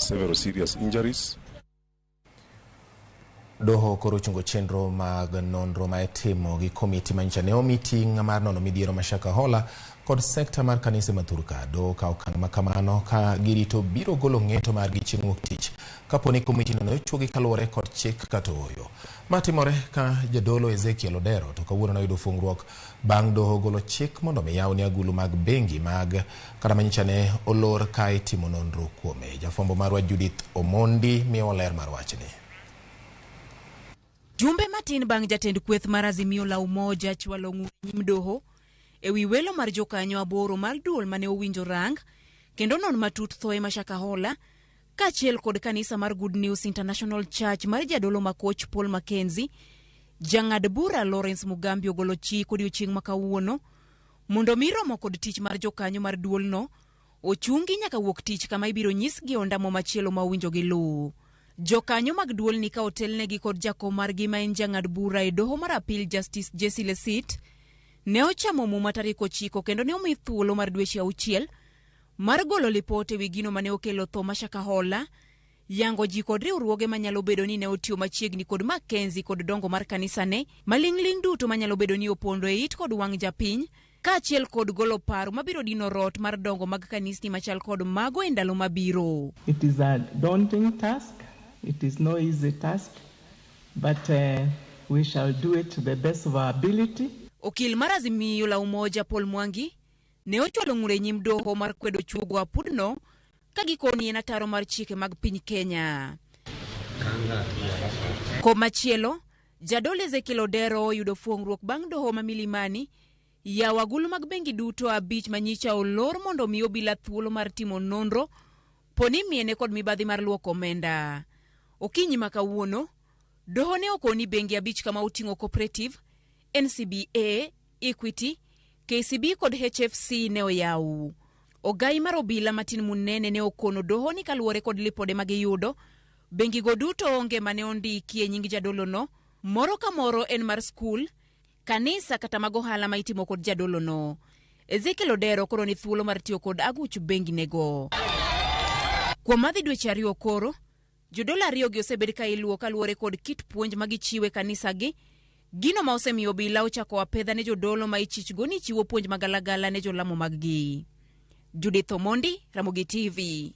Several serious injuries. Doho koro ochungo chenro mag nonro ma itimo gi komiti manyicha ne omi ting' mar nono midhiero ma Shakahola kod sekta mar kanise ma thurka. Doho okawo okang' ma kamano ka girito biro golo ng'eto margi chieng' wuok tich kapo ni komitino ne ochuogi kaluwore kod chik kata ooyo. Ma timore ka jadolo Ezekiel Odero to kawuono noyudo fuong'ruok bang' doho golo chik mondo mi yawne agulu mag bengi mag kata manyicha ne olor ka itimo nonro kuome. Jafwambo marwa Judith Omondi miyowa ler mar wachni. Jumbe matin bang' jatend kweth mar Azimio la Umoja chwalo ng'ur e nyim doho ewi welo mar jokanyo aboro mar duol mane owinjo rang kendo non matut thoe ma Shakahola kaachiel kod kanisa mar Good News International Church mar jadolo ma koch Paul Mackenzie, jang'ad bura Lawrence Mugambi ogolo chik odiochieng' ma kawuono mondo mi romo kod tich mar jokanyo mar duolno ochungi nyaka wuok tich kama ibiro nyisgi ondamo machielo ma owinjo giluw. Jokanyo mag duolni ka otelnegi kod jakom margi ma en jang'ad bura e doho mar apil Justice Jesse Lesit ne ochamo muma tarik 9 kendo ne omi thuolo mar dweche 6 mar golo lipot ewi gino mane okelo tho ma Shakahola, yango ji kod riwruoge manyalo bedo ni ne otiyo machiegni kod Mackenzie kod dongo mar kanisane maling'ling' duto manyalo bedo ni opondo e it kod wang' japiny kaachiel kod golo paro mabiro dino rot mar dongo mag kanisni machal kod mago e ndalo mabiro. It is a daunting task. It is no easy task, but we shall do it to the best of our ability. Okil mar Azimio la Umoja Paul Mwangi ne ochwalo ng'ur e nyim doho mar kwedo chuogo apudno ka gikoni en ataro mar chike mag piny Kenya. Komachielo, jadolo Ezekiel Odero oyudo fuong'ruok bang' doho ma Milimani yawo agulu mag bengi duto 5 manyicha olor mondo omi obila thuolo mar timo nonro poni miene kod mibadhi mar luoko omenda. Okinyi ma kawuono, doho ne okoni bengi 5 kama oting'o Cooperative, NCBA, Equity, KCB kod HFC ne oyaw. Ogai mar obila Martin Munene ne okono doho ni kaluwore kod lipode ma giyudo, bengigo duto onge mane ondiki e nying jadolono, moro ka moro en mar skul, kanisa kata mag ohala ma itimo kod jadolono. Ezekiel Odero koro ni thuolo mar tiyo kod aguch bengi nego. Kuom madhi dweche 2 koro, jodolo 2 gi osebed ka iluwo kaluwore kod kit puonj ma gichiwo e kanisagi, gino ma osemiyo obila ochako apedha ne jodolo ma ichichgo ni chiwo puonj magalagala ne jolamo maggi. Judith Omondi, Ramogi TV.